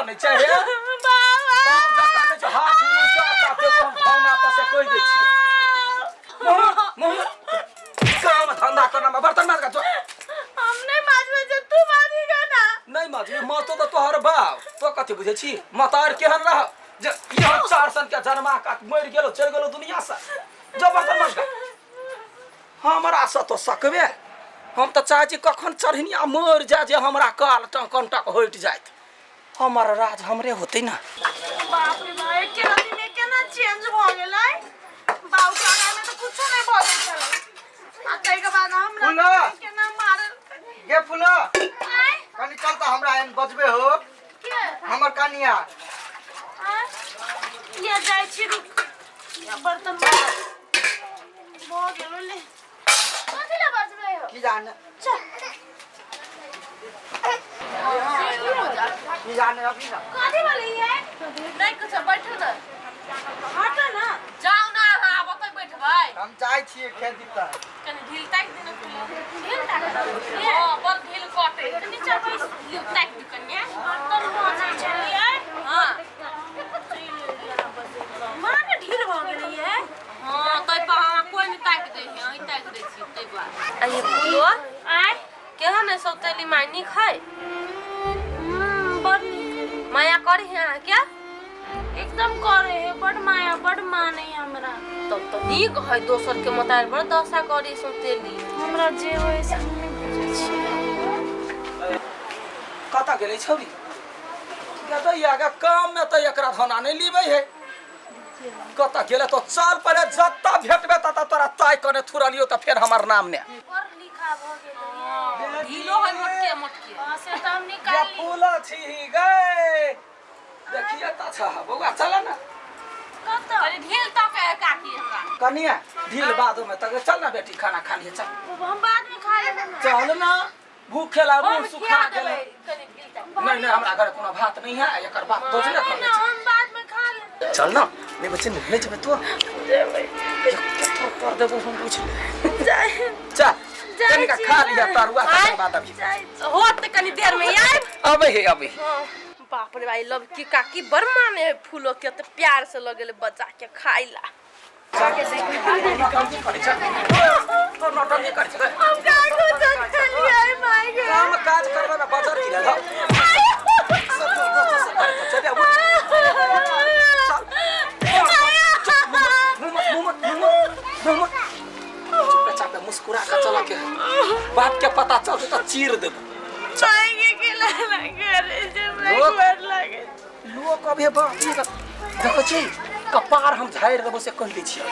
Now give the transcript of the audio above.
नहि छै हे बाबा बाप जकाँ नहि छै हाथ ऊँचा का देबो हम भावना पर से कहि दै छियै मुँह मुँह काम धंधा करना में बर्तन माज का जो हम नहीं माजबै जे तू माजीगा ना नहीं माजबी मातो तऽ तोहर बाप तो कथी बुझै छी मतार केहन रह जे यहाँ चार सन के जन्मा का मरि गेलो चलि गेलो दुनिया से जो बर्तन माज का हमरा से तो सकबे हम तऽ चाहै छी कखन चढ़निया मरि जाय जे हमरा काल कंटक हटि जायत हमर राज हमरे होतै ने बाप रे बाप एके राति में केना चेंज भ गेलै बाबू के आगा में तो कुछो नहीं भऽ गेल छलै आ ताहिके बाद हमरा फूला। केना मारल गे फूला आय कनी चल तऽ हमरा एहन बजबे हो के हमर कनिया आय लिया जाइ छी रुक लिया बर्तन भऽ गेलो ले कथी लए बजबै हो की जाने चल की जाने अभी ना कथी बोलिए नहीं कुछ बैठू ना हटो ना जाउ ना अहाँ आब ओतै बैठबै हम चाहै छियै खेती तऽ कनि ढील ताकि दिना फूलो ढील ताक दो। हाँ बड़ ढील कटे नीचा बैस ढील ताकि दू कनिया बर्तन माजै छलियै हाँ माने ढील भऽ गेलियै हाँ तै पर हमरा कोइ नहि ताकि दै है अहीं ताकि दै छी तै दुआरे आ ये फूलो आय केहन है सौतेली माय नीक है बड़ नीक माया करी है अहाँ क्या एकदम करे है बड़ माया बड़ माने है हमरा तब तो नीक है दोसर के मोतार बड़ दशा करी सौतेली हमरा जे होय से हम नहि बुझै छियै कतऽ गेलै छौरी गदैया के काम में तऽ एकरा धना नहि लीबै है कतऽ गेलै तो चल पहिले जतऽ भेटबे ततऽ तोरा ताय कने थुरलियो तऽ फेर हमर नाम ने बड़ लिखा भऽ गेलै ढीलो है मोटके मोटके हाँ से तऽ हम या निकाल ली फूल छी गए देखिए तऽ अच्छा बौआ चल ना कतऽ कनि ढील तक है काकी हमरा कनिया ढील बाद में तक चल ना बेटी खाना खा लिए चल हम बाद में खा लेबै ना। चल ना भूखे ला मुंह हम सुखा खिया गेलै देबै कनि ढील तक नहीं नहीं हमरा घर कोनो भात नहीं है एकर बात दोसरे नहीं कर ना हम बाद में खा लेबै चल ना नहीं बच्चे नहीं जेबे तो जेबै कर देबो हम पूछ ले जाइ चल जाइ कनिका छी खा लिया तरुआ तकर आँय? बाद अभी जाइ होत तऽ कनि देर में आयब अबै हे अबै हे। बाप रे भाई लव की काकी बड़ माने है फूलो के तो प्यार से लगेले बच्चा के खाइला नौटंकी करै छै तो नौटंकी करै छै हम का कुछ खेलियै माय गे काम काज करबै में बजर गिरल हौ मुस्कुरा के चला के बाप के पता चलते तो चीर देबो माय गे के लाला करे जे माय लोक- बड़ लागे लोक अभी बाप रे देखै छी कपार हम झाड़ि देबो से कहि दै छियै